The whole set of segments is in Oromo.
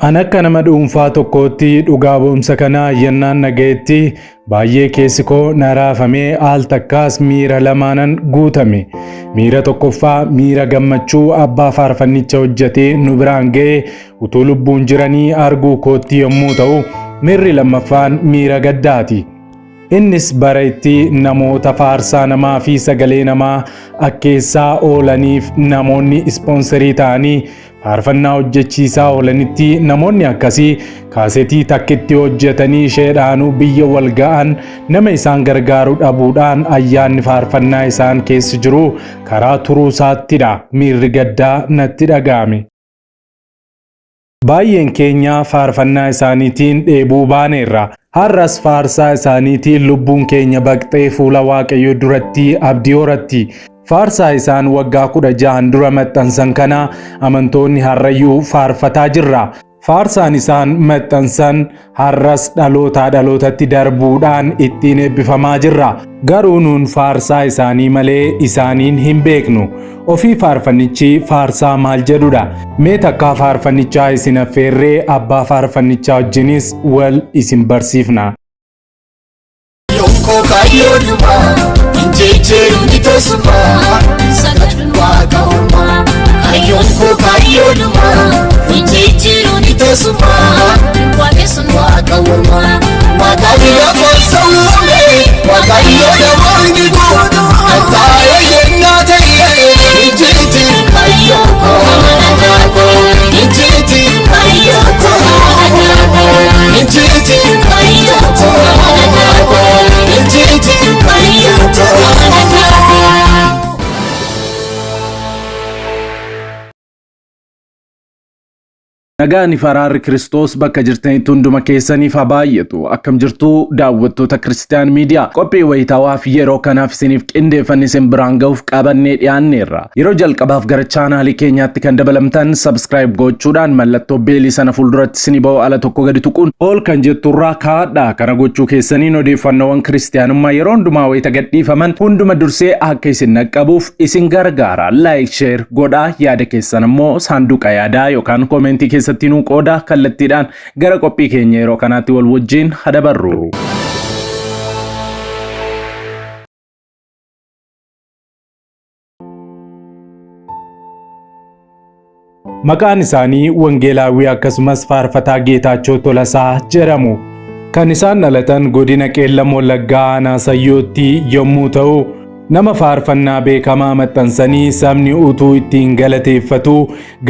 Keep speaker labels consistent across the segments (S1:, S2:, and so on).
S1: An akka nama dhuunfaa tokkootti dhugaa ba'umsa kana yennaan dhaga'etti baay'ee keessi koo na raafamee al takkaas miira lamaanan guutame. Miira tokkoffaa miira gammachuu abbaa faarfannicha hojjetee nu biraan ga'e utuu lubbuun jiranii arguu kootti yommuu ta'u, miirri lammaffaan miira gaddaati. Innis bara itti namoota faarsaa namaa fi sagalee namaa akkeessaa oolaniif namoonni ispoonsarii ta'anii faarfannaa hojjechiisaa oolanitti namoonni akkasii kaasetii takkitti hojjetanii isheedhaanuu biyya wal ga'an nama isaan gargaaru dhabuudhaan ayyaanni faarfannaa isaan keessa jiru karaa turuu isaattidha miirri gaddaa natti dhaga'ame. Baay'een keenya faarfannaa isaaniitiin dheebuu baaneerra. Har'as faarsaa isaaniitiin lubbuun keenya baqxee fuula Waaqayyoo duratti abdii horatti. Faarsaa isaan waggaa 16 dura maxxansan kana amantoonni har'ayyuu faarfataa jirra. Faarsaan isaan maxxansan har'as dhalootaa dhalootatti darbuudhaan ittiin eebbifamaa jirra. Garuu nuun faarsaa isaanii malee isaaniin hin beeknu. Ofii faarfannichi faarsaa maal jedhudha? Mee takkaa faarfannichaa isin affeerree abbaa faarfannichaa wajjinis wal isin barsiifna.
S2: Yonkoo kaayyoo dhumaa hin jijjiiru ni tasumaa sagadhu waaqa ormaa. Kaayyoon koo kaayyoo dhumaa hin jijjiiru ni tasumaa waaqessuun waaqa ormaa. Waaqa biyya koolsa uume waaqayyo namoonni kun taa'ee yennaa ta'e hin jijjiiru kaayyoo koo hin jijjiiru kaayyoo koo hin jijjiiru kaayyoo koo hin jijjiiru kaayyoo koo.
S1: Nagaan fi araarri Kiristoos bakka jirtanitti hunduma keessaniif haa baay'atu. Akkam jirtu daawwattoota Kiristiyaan Miidiyaa. Qophii wayitaawaa fi yeroo kanaaf isiniif qindeeffanne isin biraan ga'uuf qabannee dhiyaanneerra. Yeroo jalqabaaf gara chaanaalii keenyaatti kan dabalamtan subscribe gochuudhaan mallattoo beelii sana fuulduratti isinii ba'u ala tokko gadi tuquun all kan jetturraa kaa'adha. Kana gochuu keessaniin odeeffannoowwan kiristiyaanummaa yeroo hundumaa wayita gadhiifaman hunduma dursee akka isin naqqabuuf isin gargaara. Like, share godhaa, yaada keessan immoo saanduqa yaadaa yookaan koomentii keessatti nuu qooda. Kallattiidhaan gara qophii keenya yeroo kanaatti wal wajjin hadabarru. Maqaan isaanii Wangeelaawwii akkasumas Faarfataa Geetaachoo Tolasaa jedhamu. Kan isaan dhalatan godina Qeellam Wallaggaa aanaa Sayyootti yommuu ta'u, nama faarfannaa beekamaa maxxansanii sabni utuu ittiin galateeffatu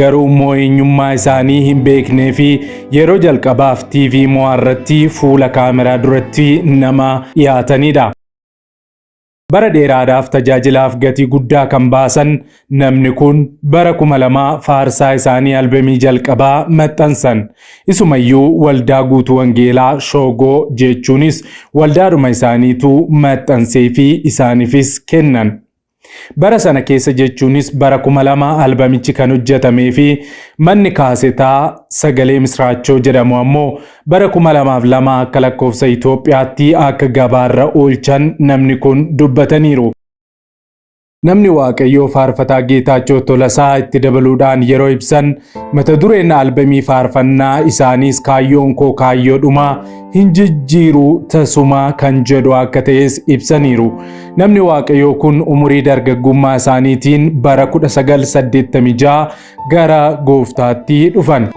S1: garuu immoo eenyummaa isaanii hin beeknee fi yeroo jalqabaaf TV Mo'aa irratti fuula kaameraa duratti nama dhiyaatanidha. Bara dheeraadhaaf tajaajilaaf gatii guddaa kan baasan namni kun bara 2000 faarsaa isaanii albemii jalqabaa maxxansan. Isumayyuu waldaa guutuu wangeelaa Shoogoo jechuunis waldaadhuma isaaniitu maxxansee fi isaaniifis kennan. Bara sana keessa jechuunis bara 2000 albamichi kan hojjetamee fi manni kaasetaa Sagalee Misraachoo jedhamu ammoo bara 2002 akka lakkoofsa Itoophiyaatti akka gabaarra oolchan namni kun dubbataniiru. Namni Waaqayyoo Faarfataa Geetaachoo Tolasaa itti dabaluudhaan yeroo ibsan mata dureen albamii faarfannaa isaaniis kaayyoon koo kaayyoo dhumaa hin jijjiiru tasumaa kan jedhu akka ta'es ibsaniiru. Namni Waaqayyoo kun umurii dargaggummaa isaaniitiin bara 1986 gara gooftaatti dhufan.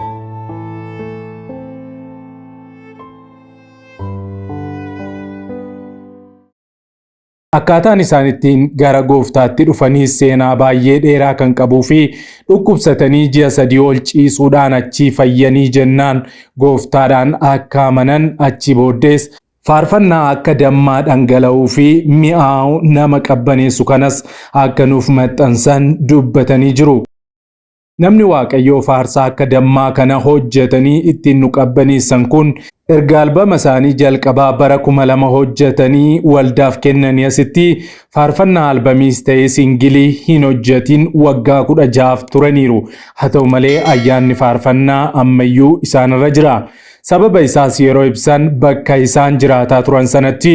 S1: Akkaataan isaan ittiin gara gooftaatti dhufaniis seenaa baay'ee dheeraa kan qabuu fi dhukkubsatanii ji'a 3 ol ciisuudhaan achii fayyanii jennaan gooftaadhaan akka amanan, achii booddees faarfannaa akka dammaa dhangala'uu fi mi'aawu nama qabbaneessu kanas akka nuuf maxxansan dubbatanii jiru. Namni Waaqayyoo faarsaa akka dammaa kana hojjetanii ittiin nu qabbaneessan kun erga albama isaanii jalqabaa bara 2000 hojjetanii waldaaf kennanii asitti faarfannaa albamiis ta'ee singilii hin hojjetin waggaa 16f turaniiru. Haa ta'u malee ayyaanni faarfannaa ammayyuu isaanirra jira. Sababa isaas yeroo ibsan bakka isaan jiraataa turan sanatti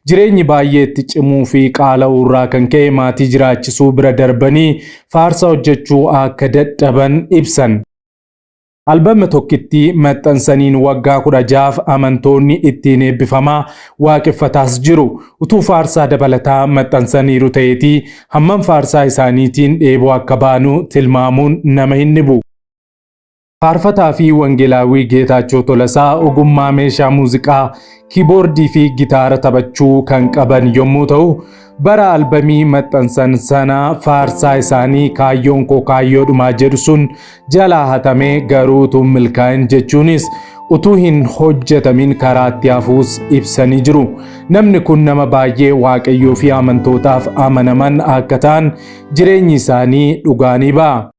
S1: jireenyi baay'ee itti cimuu fi qaala'uu irraa kan ka'e maatii jiraachisuu bira darbanii faarsaa hojjechuu akka dadhaban ibsan. Albama tokkittii maxxansaniin waggaa 16f amantoonni ittiin eebbifamaa waaqeffataas jiru. Utuu faarsaa dabalataa maxxansaniiru ta'eetii hammam faarsaa isaaniitiin dheebuu akka baanu tilmaamuun nama hin dhibu. Faarfataa fi Wangeelaawwii Geetaachoo Tolasaa ogummaa meeshaa muuziqaa kiiboordii fi gitaara taphachuu kan qaban yommuu ta'u, bara albamii maxxansan sana faarsaa isaanii kaayyoon koo kaayyoodhumaa jedhu sun jalaa hatamee garuu utuu hin milkaa'in jechuunis utuu hin hojjetamin karaatti hafuus ibsanii jiru. Namni kun nama baay'ee Waaqayyoo fi amantootaaf amanaman akka ta'an jireenyi isaanii dhugaa ni ba'a.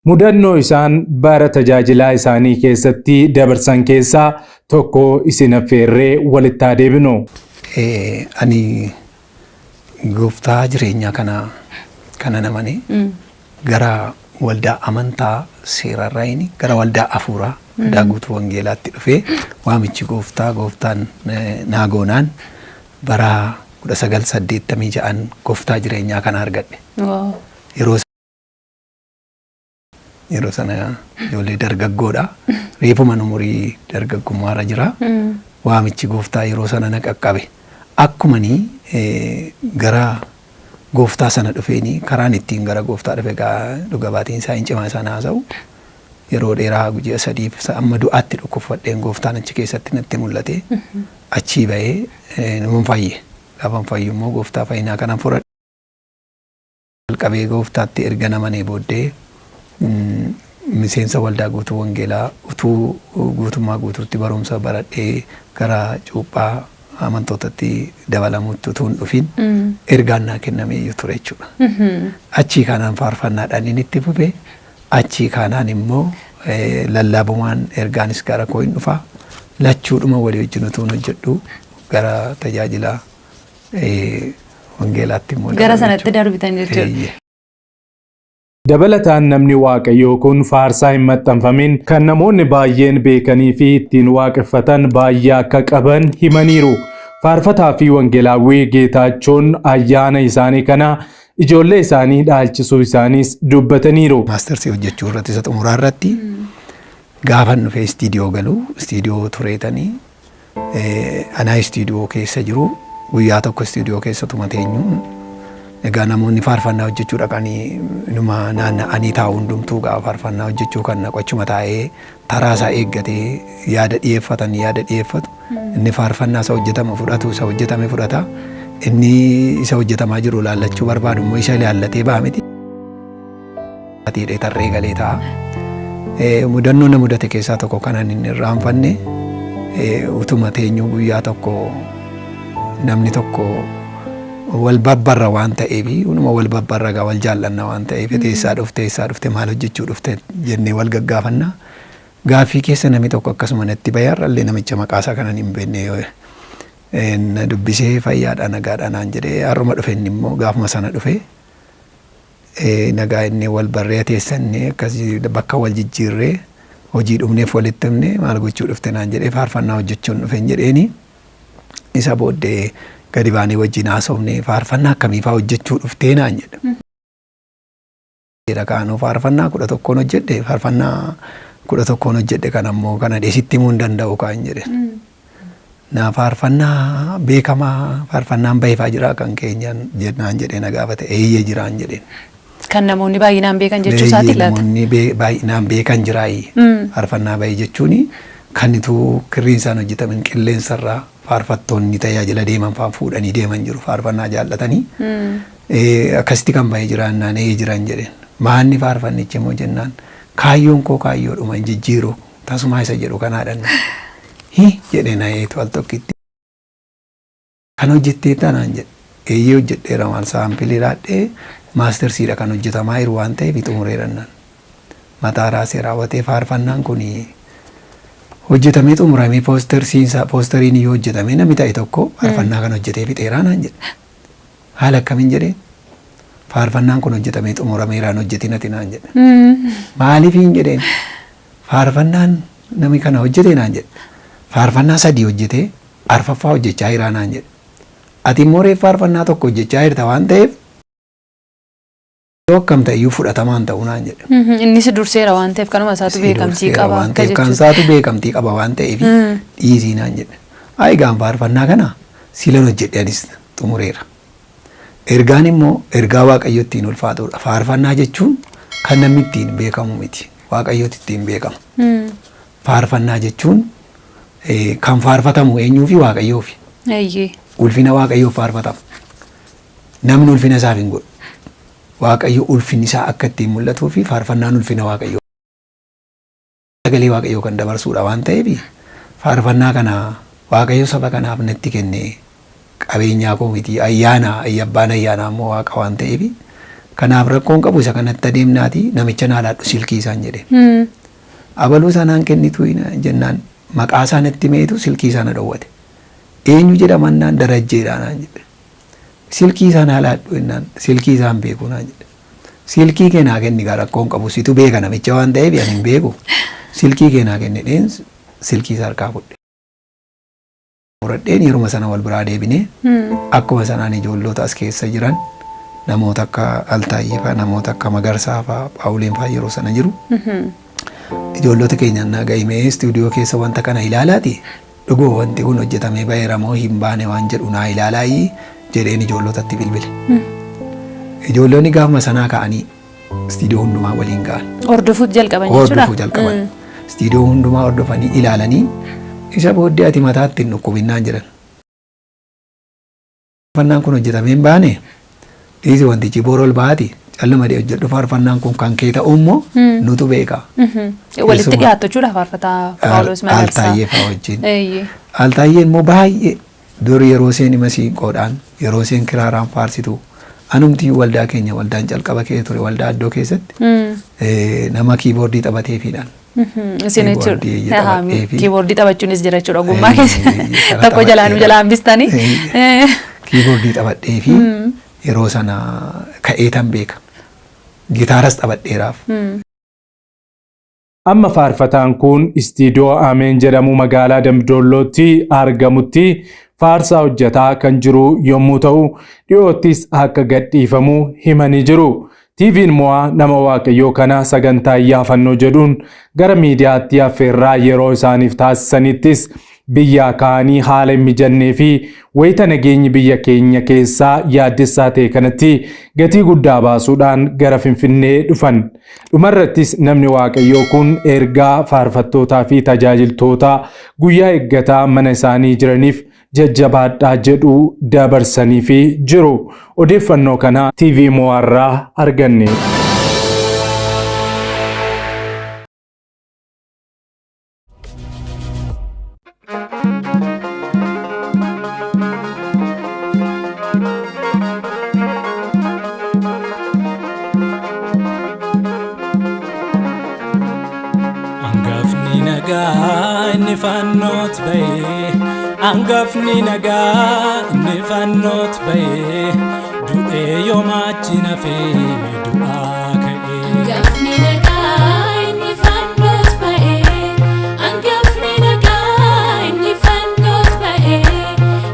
S1: Mudannoo isaan bara tajaajilaa isaanii keessatti dabarsan keessaa tokko isin affeerree walitti haa deebinu.
S3: Ani gooftaa jireenyaa kana kanan amane gara waldaa amantaa seerarraayini gara waldaa afuuraa waldaa guutuu wangeelaatti dhufee waamichi gooftaa gooftaan naa goonaan bara 1986n gooftaa jireenyaa kana argadhe. Yeroo Yeroo sana ijoollee dargaggoodha. Reefuman umurii dargaggummaarra jira. Waamichi gooftaa yeroo sana na qaqqabe. Akkumani gara gooftaa sana dhufeeni karaan ittiin gara gooftaa dhufe egaa dhuga baatiin isaa hin cimaa isaan haasa'u. Yeroo dheeraa ji'a sadiif amma du'aatti dhukkubfadheen gooftaan achi keessatti natti mul'ate. Achii ba'ee numan fayye. Gaafan fayyu immoo gooftaa fayyinaa kanan fudhadhe. Jalqabee gooftaatti ergan amanee booddee miseensa waldaa guutuu wangeelaa utuu guutummaa guutuutti barumsa baradhee gara cuuphaa amantootatti dabalamuutti utuu hin dhufin ergaan naa kennamee iyyuu ture jechuudha. Achii kaanaan faarfannaadhaan inni itti fufe achii kaanaan immoo lallaabumaan ergaanis gara koo hin dhufa lachuudhuma walii wajjin utuu hin hojjedhu gara tajaajila wangeelaatti immoo
S4: Gara sanatti darbitan jechuudha.
S3: Eeyyee.
S1: Dabalataan namni Waaqayyoo kun faarsaa hin maxxanfamin kan namoonni baay'een beekanii fi ittiin waaqeffatan baay'ee akka qaban himaniiru. Faarfataa fi Wangeelaawwii Geetaachoon ayyaana isaanii kana ijoollee isaanii dhaalchisuu isaaniis dubbataniiru.
S3: Maastarsii hojjechuu irratti isa xumuraa irratti gaafan dhufee istiidiyoo galu istiidiyoo tureetanii Anaa istiidiyoo keessa jiru guyyaa tokko istiidiyoo keessa tuma teenyuun egaa namoonni faarfannaa hojjechuu dhaqanii numa naanna'anii taa'u hundumtuu gaafa faarfannaa hojjechuu kan naqu achuma taa'ee taraa isaa eeggatee yaada dhiyeeffatan yaada dhiyeeffatu inni faarfannaa isa hojjetama fudhatu isa hojjetame fudhata inni isa hojjetamaa jiru ilaallachuu barbaadu immoo isa ilaallatee ba'a miti. Jedhee tarree galee taa'a. Mudannoo na mudate keessaa tokko kanan hin irraanfanne utuma teenyuu guyyaa tokko namni tokko wal barbarra waan ta'eef unuma wal barbarra gaa wal jaallanna waan ta'eef eessaa dhufte eessaa dhufte maal hojjechuu dhufte jennee wal gaggaafanna. Gaaffii keessa namni tokko akkasuma natti bahee har'allee namicha maqaasaa kanan hin beekne na dubbisee fayyaadha nagaadha naan jedhee har'uma dhufe inni immoo gaafuma sana dhufe. Nagaa inni wal barree ateessanne akkas bakka wal jijjiirree hojii dhumneef walitti himne maal gochuu dhufte naan jedhee faarfannaa hojjechuun dhufen jedheeni isa booddee gadi baanee wajjin haasofne faarfannaa akkamiifaa hojjechuu dhuftee naan jedhe. Jedha kaanuu faarfannaa 11n hojjedhe faarfannaa 11n hojjedhe kana immoo kana dheesitti himuu hin danda'u kaan jedhe. Naa faarfannaa beekamaa faarfannaan bahefaa jiraa kan keenyaan jennaan jedhee na gaafate eeyyee jiraan jedheen.
S4: Kan namoonni baay'inaan beekan jechuu isaatii
S3: Eeyyee
S4: laata?
S3: namoonni baay'inaan beekan jiraayi. Faarfannaa bahe jechuun kan utuu kirriin isaan hojjetamin qilleensarraa faarfattoonni tajaajila deeman faan fuudhanii deeman jiru faarfannaa jaallatanii. Akkasitti kan bahe jira jennaan ee jiran jedheen. Maanni faarfannichi immoo jennaan kaayyoon koo kaayyoodhuma hin jijjiiru Tasumaa isa jedhu kanaadhan hi jedhe na'eetu al tokkitti. Kan hojjetteettaa naan jedhe. Eeyyee hojjedheera maal saampilii laadhee maastersiidha kan hojjetamaa jiru waan ta'eef xumureera naan. Mataa raasee raawwatee faarfannaan kun hojjetamee xumuramee poostersiinsaa poosteriin yoo hojjetamee namni ta'e tokko faarfannaa kan hojjetee fixeeraa naan jedhe. Haala akkamiin jedheen faarfannaan kun hojjetamee xumurameera hin hojjetin ati naan jedhe. Maaliif hin jedheen Faarfannaan nami kana hojjete naan jedhe. Faarfannaa sadii hojjetee arfaffaa hojjechaa jiraa naan jedhe. Ati immoo reef faarfannaa tokko hojjechaa jirta waan ta'eef Yoo akkam ta'e iyyuu fudhatamaan ta'uu naan jedhe.
S4: Innis durseera waan ta'eef kanuma isaatu beekamtii qaba
S3: waan
S4: akka
S3: ta'eef kan
S4: jechuudha.
S3: isaatu beekamtii qaba waan ta'eef dhiisii naan jedhe. Ayi gaan faarfannaa kana silan hojjedhe anis xumureera. Ergaan immoo ergaa Waaqayyo ittiin ulfaatudha. Faarfannaa jechuun kan namni ittiin beekamu miti. Waaqayyotu ittiin beekama. Faarfannaa jechuun kan faarfatamu eenyuu fi Waaqayyoofi. Ulfina Waaqayyoof faarfatama. Namni ulfina isaaf hin godhu. Waaqayyo ulfinni isaa akka ittiin mul'atuu fi faarfannaan ulfina Waaqayyoo. Sagalee Waaqayyoo kan dabarsuudha waan ta'eef faarfannaa kana Waaqayyo saba kanaaf natti kenne qabeenyaa koo miti ayyaana abbaan ayyaanaa immoo Waaqa waan ta'eef kanaaf rakkoon qabu isa kanatti adeemnaati namicha naa laadhu silkii isaan jedhe. Abaluu sanaan kennitu jennaan maqaa isaa natti meetu silkii isaa na dhowwate. Eenyu jedhamannaan Darajjeedha naan jedhe. Silkii isaa naa laadhu jennaan silkii isaa hin beeku naan jedhe. Silkii kee naa kenni gaa rakkoon qabu situ beeka namicha waan ta'eef ani hin beeku. Silkii kee naa kenni dheen silkii isaa harkaa fudhe. Fudhadheen yeruma sana wal biraa deebinee akkuma sanaan ijoollota as keessa jiran namoota akka Altaayyee fa'aa namoota akka Magarsaa fa'aa Phaawuleen fa'aa yeroo sana jiru. Ijoollota keenya naa gahimee istuudiyoo keessa wanta kana ilaalaati dhuguma wanti kun hojjetamee baheera moo hin baane waan jedhu naa ilaalaayii jedheen ijoollotatti bilbile. Ijoollonni gaafuma sanaa ka'anii istuudiyoo hundumaa waliin ga'an.
S4: Hordofuut jalqaban jechuudha.
S3: Hordofuu jalqaban. Istuudiyoo hundumaa hordofanii ilaalanii isa booddee ati mataatti hin dhukkubinnaan jedhan. Faarfannaan kun hojjetamee hin baane dhiisi wantichi boora ol baati calluma dee hojjedhu faarfannaan kun kan kee ta'u immoo nutu beeka.
S4: Walitti dhiyaatu jechuudha faarfataa Phaawulos Magarsaa.
S3: Altaayyee fa'aa wajjin. Altaayyeen immoo baay'ee dur yeroo isheen masiinqoodhaan yeroo isheen kiraaraan faarsitu anumti waldaa keenya waldaan calqaba kee ture waldaa addoo keessatti nama kiiboordii taphateefiidhaan.
S4: Isin jechuudha. Kiiboordii taphachuunis jira jechuudha ogummaa keessa. Tokko jalaa nu jalaa hambistanii.
S3: Kiiboordii taphadhee fi yeroo sana ka'eetan beeka. Gitaaras taphadheeraaf.
S1: Amma faarfataan kun istiidiyoo Ameen jedhamu magaalaa Dambidollootti argamutti faarsaa hojjetaa kan jiru yommuu ta'u dhiyoottis akka gadhiifamu himanii jiru. TV'n mo'aa nama Waaqayyoo kana sagantaa iyyaafannoo jedhuun gara miidiyaatti affeerraa yeroo isaaniif taasisanittis biyyaa ka'anii haala hin mijannee fi wayita nageenyi biyya keenya keessaa yaaddessaa ta'e kanatti gatii guddaa baasuudhaan gara Finfinnee dhufan. Dhumarrattis namni Waaqayyoo kun ergaa faarfattootaa fi tajaajiltoota guyyaa eeggataa mana isaanii jiraniif jajjabaadhaa jedhu dabarsanii fi jiru. Odeeffannoo kana TV Mo'aarraa arganne.
S5: Angafni nagaa inni fannoot ba'ee angafni nagaa inni fannoot ba'ee du'ee yoomaachi nafee du'aa ka'ee.
S6: Angafni nagaa inni fannoot ba'ee angafni nagaa inni fannoot ba'ee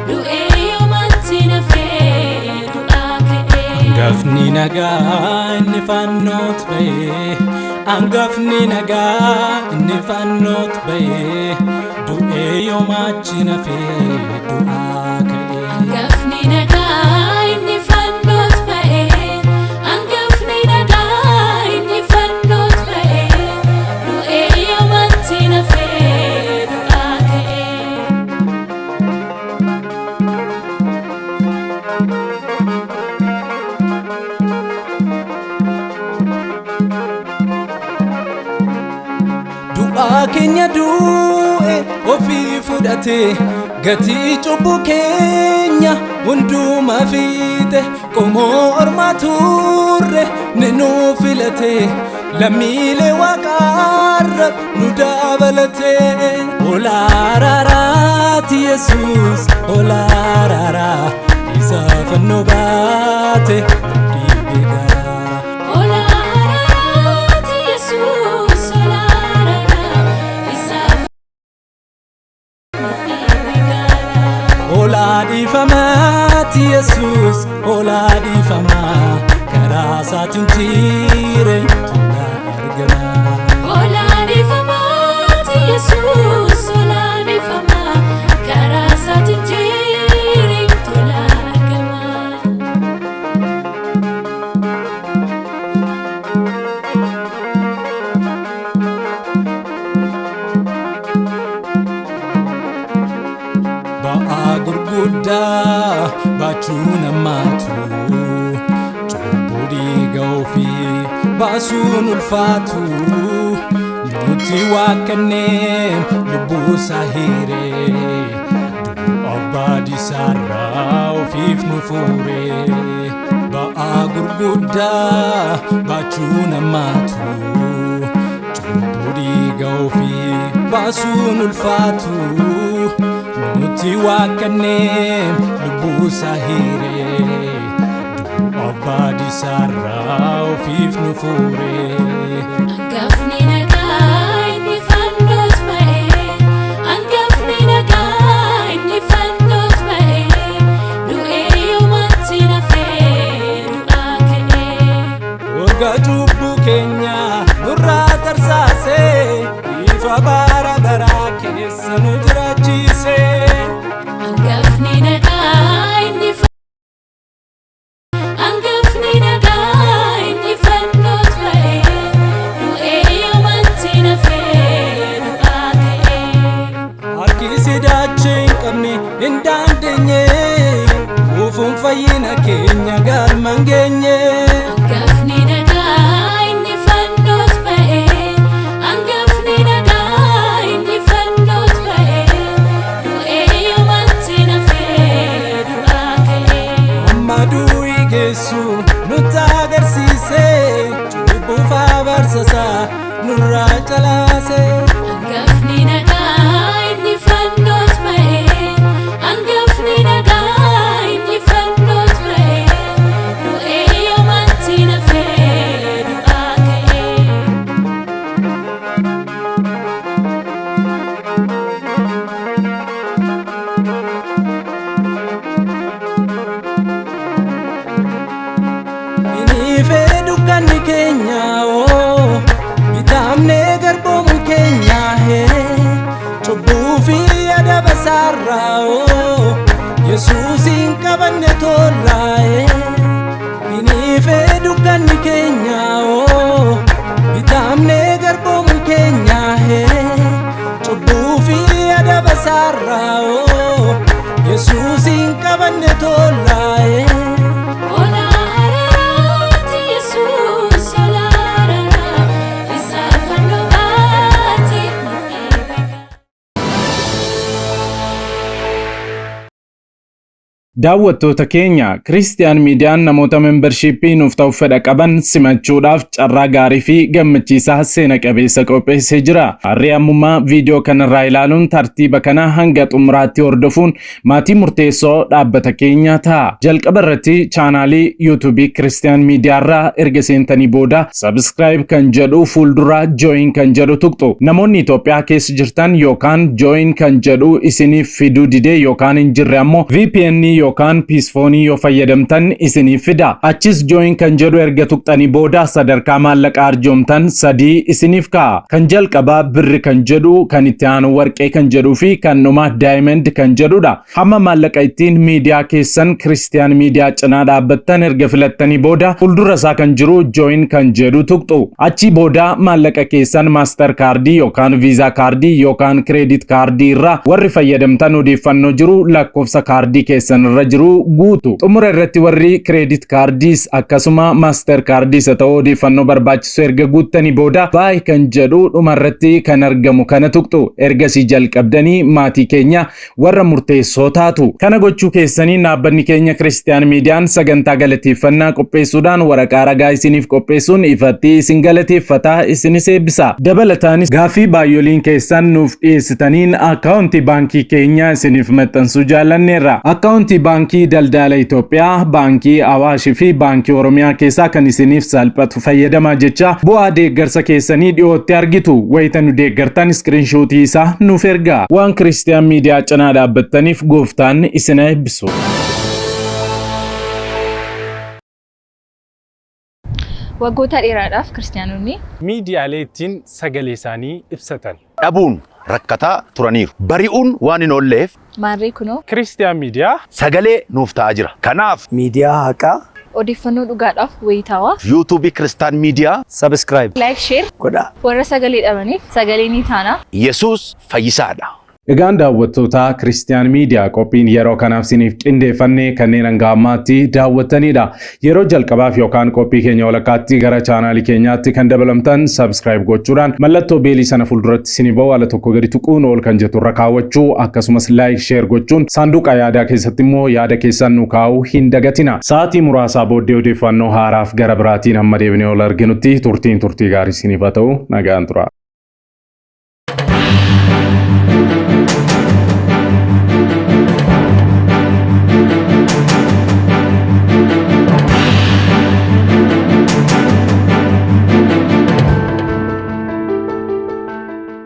S6: du'ee yoomatti nafee du'aa ka'ee.
S5: Angafni nagaa inni fannoot ba'ee angafni nagaa inni fannoot ba'ee du'ee yoomaachi nafee du'aa ka'ee.
S6: Angafni nagaa inni fannoot ba'ee angafni nagaa inni fannoot ba'ee du'ee yoomatti nafee du'aa ka'ee.
S5: Du'aa keenya du'e ofii fudhate gatii cubbuu keenya hundumaa fiite qomoo ormaa turre ni nu filate lammiilee waaqaarra nu dabalate. Ol araaraati Yesuus ol araaraa isa fannoo baate nu dhiibee gaara.
S6: Ol araaraati Yesuus ol araaraa isa nuuf dhiibee gaara.
S5: Olaa dhiifamaati Yesuus olaa dhiifamaa karaa. Karaa isaatiin jireenya tola argama.
S6: Olaanifamaati Yesuus olaanifama karaa isaatiin jireenya tola argama.
S5: Ba'aa gurguddaa baachuu namaatu cubbuu dhiiga ofii baasuun ulfaatu nuti waaqanneen lubbuu isaa hiiree du'a baadisaarraa ofiif nu fuure. Ba'aa gurguddaa baachuu namaatu cubbuu dhiiga ofii baasuun ulfaatu nuti waaqanneen lubbuu isaa hiiree du'a baadisaarraa ofiif nu fuure.
S6: Angafni nagaa inni fannoos ba'ee angafni nagaa inni fannoos ba'ee du'ee yoomatti nafee du'aa ka'ee.
S5: Warga cubbuu keenya nurraa tarsaasee ifa bara baraa keessa nu jiraachise.
S6: Angafni nagaa inni angafni nagaa inni fannoos ba'ee du'ee yoomatti nafee du'aa ka'ee.
S5: Harki sidaachee hin qabne hin dandeenye kuufuun fayyina keenya galma hin geenye.
S6: Angafni nagaa inni fannoos ba'ee angafni nagaa inni fannoos ba'ee du'ee yoomatti nafee du'aa ka'ee.
S5: Amma du'i geessu nutti agarsiise cubbuuf abaarsasaa nurraa calaase.
S6: Angafni nagaa inni fannoos ba'ee angafni nagaa inni fannoos ba'ee du'ee yoomatti nafee du'aa ka'ee.
S5: Iniifee dukkanni keenya oo bitaamnee garboomuun keenya hee cubbuu fi adaba isaarraa oo Yesuusiin qabanne tollaa hee Iniifee dukkanni keenya oo bitaamnee garboomuun keenya hee cubbuu fi adaba isaarraa oo Yesuusiin qabanne tollaa hee.
S6: Olaaraati Yesuus olaaraara isa fannoo baate nuuf eegaa.
S1: Daawwattoota keenya Kiristiyaan Miidiyaan namoota membershiippii nuuf ta'u fedha qaban simachuudhaaf carraa gaarii fi gammachiisaa seena qabeessa qopheessee jira. Harri ammummaa viidiyoo kanarraa ilaaluun tartiiba kana hanga xumuraatti hordofuun maatii murteessoo dhaabbata keenyaa ta'a. Jalqaba irratti chaanaalii yuutuubii Kiristiyaan Miidiyaarraa erga seentanii booda subscribe kan jedhu fuulduraa join kan jedhu tuqxu. Namoonni Itoophiyaa keessa jirtan yookaan join kan jedhu isiniif fiduu didee yookaan hin jirre ammoo VPN yookaan piisfoonii yoo fayyadamtan isiniif fida. Achis join kan jedhu erga tuqxanii booda sadarkaa maallaqa arjoomtan sadii isiniif ka'a. Kan jalqabaa birri kan jedhu, kan itti aanu warqee kan jedhuu fi kan dhumaa diamond kan jedhudha. Hamma maallaqa ittiin miidiyaa keessan Kiristiyaan Miidiyaa cinaa dhaabbattan erga filattanii booda fuuldura isaa kan jiru join kan jedhu tuqxu. Achi booda maallaqa keessan master kaardii yookaan viizaa kaardii yookaan credit kaardii irraa warri fayyadamtan odeeffannoo jiru lakkoofsa kaardii keessan irra jiru guutu. Xumura irratti warri credit kaardiis akkasuma master kaardiis haa ta'u odeeffannoo barbaachisu erga guuttanii booda buy kan jedhu dhuma irratti kan argamu kana tuqxu. Ergasii jalqabdanii maatii keenya warra murteessoo taatu. Kana gochuu keessanii dhaabbanni keenya Kiristiyaan Miidiyaan sagantaa galateeffannaa qopheessuudhaan waraqaa ragaa isiniif qopheessuun ifatti isin galateeffataa isinis eebbisa. Dabalataanis gaaffii baay'oliin keessan nuuf dhiyeessitaniin akkaawuntii baankii keenya isiniif maxxansuu jaallanneerra. Akkaawuntii baankii Daldala Itoophiyaa, baankii Awaashii fi baankii Oromiyaa keessaa kan isiniif salphatu fayyadamaa jecha bu'aa deeggarsa keessanii dhiyootti argitu. Wayita nu deeggartan iskiriinshuutii isaa nuuf ergaa. Waan Kiristiyaan Miidiyaa cinaa dhaabbattaniif gooftaan isin eebbisu.
S7: Waggoota dheeraadhaaf Kiristiyaanonni
S1: Miidiyaalee ittiin sagalee isaanii ibsatan
S8: dhabuun rakkataa turaniiru. Bari'uun waan hin oolleef
S7: maarree kunoo
S1: Kiristiyaan Miidiyaa
S8: sagalee nuuf ta'aa jira. Kanaaf
S9: Miidiyaa haqaa
S7: odeeffannoo dhugaadhaaf wayitaawaa
S8: yuutuubii Kiristaan Miidiyaa
S9: Subscribe
S7: like, share
S9: godhaa.
S7: Warra sagalee dhabaniif sagalee ni taana.
S8: Yesuus fayyisaadha.
S1: Egaan daawwattoota Kiristiyaan Miidiyaa, qophiin yeroo kanaaf isiniif qindeeffanne kanneen hanga ammaatti daawwattanidha. Yeroo jalqabaaf yookaan qophii keenya walakkaatti gara chaanaalii keenyaatti kan dabalamtan subscribe gochuudhaan mallattoo beelii sana fuulduratti isinii ba'u ala tokko gadi tuquun ol kan jettu irra kaawwachuu, akkasumas like, share gochuun saanduqa yaadaa keessatti immoo yaada keessan nu kaa'uu hin dagatina. Sa'aatii muraasaa booddee odeeffannoo haaraaf gara biraatiin hamma deebinee ol arginutti turtiin turtii gaarii isiniif haa ta'u, nagaan tura.